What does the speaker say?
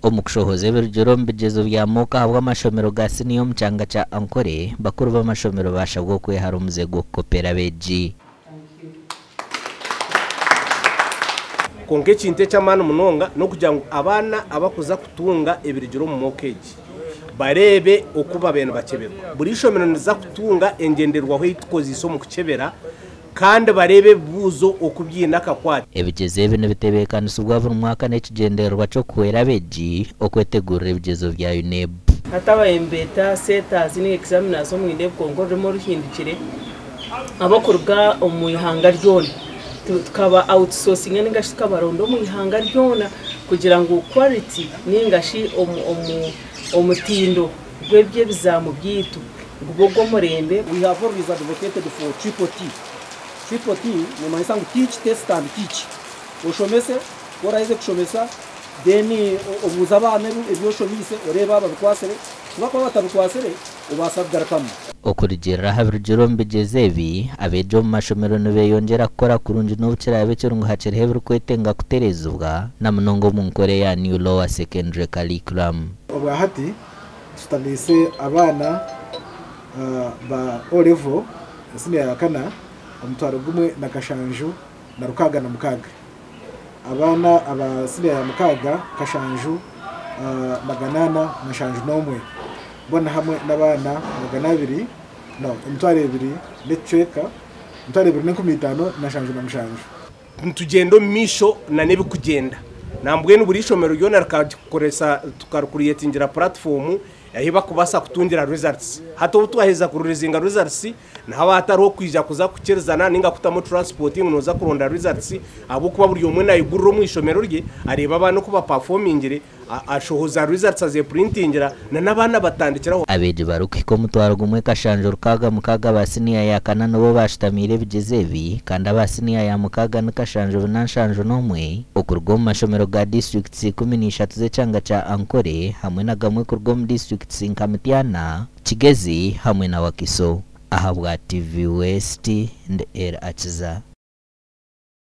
Omu kushohoza ebirugiro omu bigyezo bya mock ahabw'amashomero ga siniya omu kyanga kya Ankole, bakuru b'amashomero bashabwa okwehara omuze gw'okukopera abeegi. Kwonka ekintu eky'amaani munonga n'okugira ngu abaana abakuza kutunga ebirugiro omu mock egi bareebe oku babaire nibakyeberwa. Buri ishomero niriza kutunga engyenderwaho ei tukozeise omu kukyebera kandi bareebe ebibuuzo oku biine akakwate. Ebigyezo ebi nibitebeekanisibwa buri mwaka n'ekigyendererwa ky'okuhwera abeegi okwetegurira ebigyezo bya UNEB. Hati ababaire nibeeta SETAs ninga examiners omu UNEB kwonka orurimi oruhindukire abakuruga omu ihanga ryona tukaba outsourcinga ninga shi tukabaronda omu ihanga ryona kugira ngu quality ninga shi omutindo gw'eby'ebizamu byaitu gube ogw'omurembe. We have always advocated for triple T. Triple T nemanyisa ngu teach, test and teach. Oshomese, ku oraheze kushomesa then obuuze abaana ebi oshomiise oreebe baaba babikwatsire, ku bakuba batabikwatsire obaasa kugarukamu. Okurugiirira aha birugire omu bigyezo ebi, abeegi omu mashomero nibeyongyera kukora kurungi n'obu kiraabe kiri ngu hakiriho ebirikwetenga kutereezibwa na munonga omu nkora eya New Lower Secondary Curriculum. Obwa hati tusutamiise abaana ba O-Level, siniya ya kana, 1666. Abaana aba siniya ya mukaaga 7471. Boona hamwe n'abaana 200, no, 2000 n'ekicweka, 2,057. Nitugyenda omu maisho na n'ebikugyenda nambwenu buri ishomero ryona rikakoresa tukaricreatingira platform ahi bakubaasa kutungira results. Hati obu twaheza kureleasinga results, nihaba hatariho kwija kuza kukirizana ninga kutamu transport ngu nooza kuronda results, ahabw'okuba buri omwe nayigurira omu ishomero rye areeba abaana oku baperformingire, ashohoza results, azeprintingira na n'abaana batandikiraho. Abeegi barikuhika 1766 ba siniya ya kana nibo bashutamiire ebigyezo ebi, kandi aba siniya ya mukaaga ni 7471 okuruga omu mashomero ga disiturikiti 13 z'ekyanga kya Ankole hamwe na gamwe kuruga omu disiturikiti nka Mityana, Kigezi hamwe na Wakiso. Ahabwa TV West, ndi El Akiza.